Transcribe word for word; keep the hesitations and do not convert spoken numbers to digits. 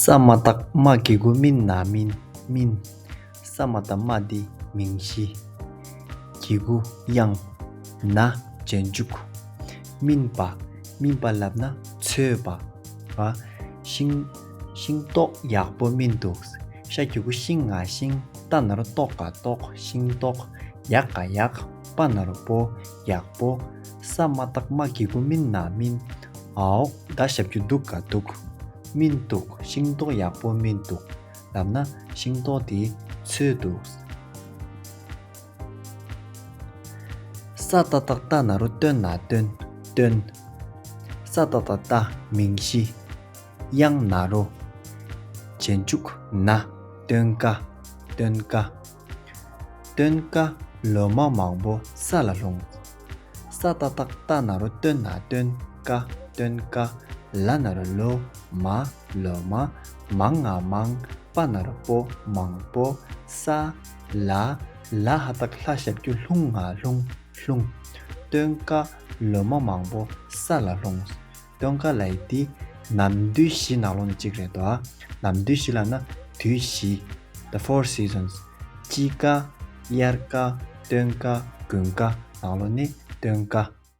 ས་མ་བཏགས་སྨ་གི་གུ་སྨིན་ན་སྨིན། སྨིན། ས་མ་བཏགས་སྨ་འདི་མིང་གཞི། གི་གུ་དབྱངས། ན་རྗེས་འཇུག་སྨིན་པ། སྨིན་པ་ལབ་ན་འཚོས་པ། བ། ཤིང་། ཤིང་ཏོག་ཡག་པོ་སྨིན་འདུག་ཤ་གི་གུ་ཤིང་ང་ཤིང་། ཏ་ན་རོ་ཏོ་ག་ཏོག་ཤིང་ཏོག་ཡག་ག་ཡག་པ་ན་རོ་པོ། ཡག་པོ། ས་མ་བཏགས་སྨ་གི་གུ་སྨིན་ན་སྨིན། འའོ་ད་ཞབས་ཀྱུ་འདུག་ག་འདུག་སྨིན་འདུག་ཤིང་ཏོག་ཡག་པོ་སྨིན་འདུག་ལབ་ན་ཤིང་ཏོག་དེ་འཚོས་འདུག་ས་ཏ་བཏགས་སྟ་ན་རོ་སྟོན་ན་སྟོན། སྟོན། ས་ཏ་བཏགས་སྟ་མིང་གཞི། དབྱངས་ན་རོ། རྗེས་འཇུག་ན། སྟོན་ཀ་སྟོན་ཀ་སྟོན་ཀ་ལོ་མ་མང་པོ་ས་ལ་ལྷུང་། ས་ཏ་བཏགས་སྟ་ན་རོ་སྟོན་ན་སྟོན། ཀ་སྟོན་ཀ་ལ་ན་རོ་ལོ། མ་ལོ་མ། མང་ང་མང་། པ་ན་རོ་པོ། མང་པོ། ས། ལ། ལ་ཧ་བཏགས་ལྷ་ཞབས་ཀྱུ་ལྷུང་ང་ལྷུང་། ལྷུང་། སྟོན་ཀ་ལོ་མ་མང་པོ་ས་ལ་ལྷུང་། སྟོན་ཀ་ལབ་ཡས་དེ་ནམ་དུས་བཞི་ནང་ལོགས་ནས་གཅིག་རེད་དོ། ནམ་དུས་བཞི་ལབ་ན་དུས་བཞི། The four seasons. དཔྱིད་ཀ། དབྱར་ཀ། སྟོན་ཀ། དགུན་ཀ་ནང་ལོགས་ནས་སྟོན་ཀ།